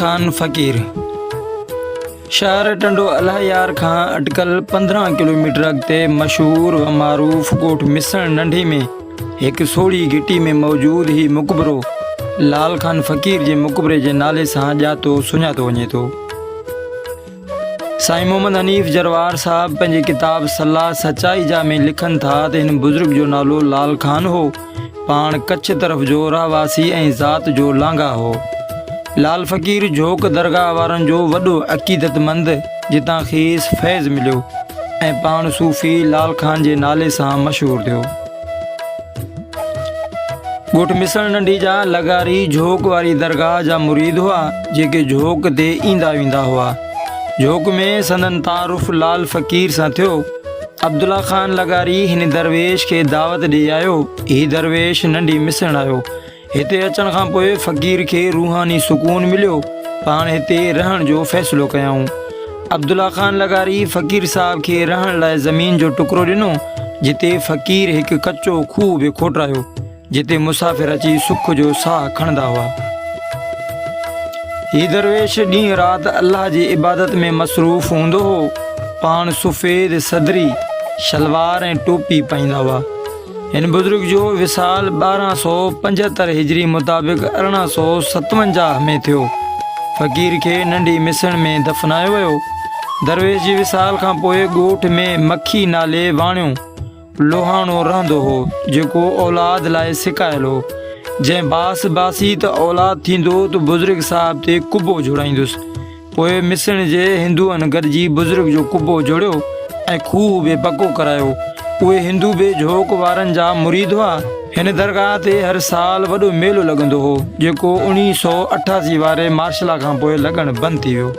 خان فقير شهر ٽنڊو الهيار کان اٽڪل 15 ڪلوميٽر اڳتي مشهور و معروف ڳوٺ مسڻ ننڍي ۾ هڪ سوڙهي گهٽي ۾ موجود هي مقبرو لال خان فقير جي مقبري جي نالي سان ڄاتو سڃاتو وڃي ٿو. سائين محمد حنيف جروار صاحب پنهنجي ڪتاب صلاح سچائي جا ۾ لکن ٿا ته هن بزرگ جو نالو لال خان هو. پاڻ ڪڇ طرف جو رهواسي ۽ ذات جو لانگاهه هو. لال فقير جهوڪ درگاهه وارن جو وڏو عقيدتمند جتان کيس فيض مليو ۽ پاڻ صوفي لال خان جي نالي سان مشهور ٿيو. ڳوٺ مسڻ ننڍي جا لغاري جهوڪ واري درگاهه جا مريد هئا، جيڪي جهوڪ تي ايندا ويندا هئا. جهوڪ ۾ سندن تعارف لال فقير سان ٿيو. عبدالله خان لغاري هن درويش کي دعوت ڏئي آيو. هي درويش ننڍي مسڻ آيو. هتي اچڻ کان پوء فقير کي روحاني سڪون مليو. پاڻ هتي رهڻ جو فيصلو ڪيائون. عبدالله خان لغاري فقير صاحب کي رهڻ لاء زمين جو ٽڪرو ڏنو، جتي فقير هڪ ڪچو کوهه به کوٽرايو، جتي مسافر اچي سک جو ساهه کڻندا هئا. هي درويش ڏينهن رات الله جي عبادت ۾ مصروف هوندو هو. پاڻ سفيد صدري، شلوار ۽ ٽوپي پائيندا هئا. هن بزرگ جو وصال 1275 هجري مطابق 1857 ۾ ٿيو. فقير کي ننڍي مسڻ ۾ دفنايو ويو. درويش جي وصال کان پوء ڳوٺ ۾ مکي نالي واڻيو لوهاڻو رهندو هو، جيڪو اولاد لاء سڪايل هو. جنهن باس باسي ته اولاد ٿيندو ته بزرگ صاحب تي قبو جوڙائيندس. پوء مسڻ جي هندوئن گڏجي بزرگ جو قبو جوڙيو ۽ کوهه به پڪو ڪرايو. اهي هندو به جهوڪ وارن جا مريد هئا. هن درگاهه تي هر سال وڏو ميلو لڳندو هو، جيڪو 1988 واري مارشلا کان پوء لڳڻ بند ٿي ويو.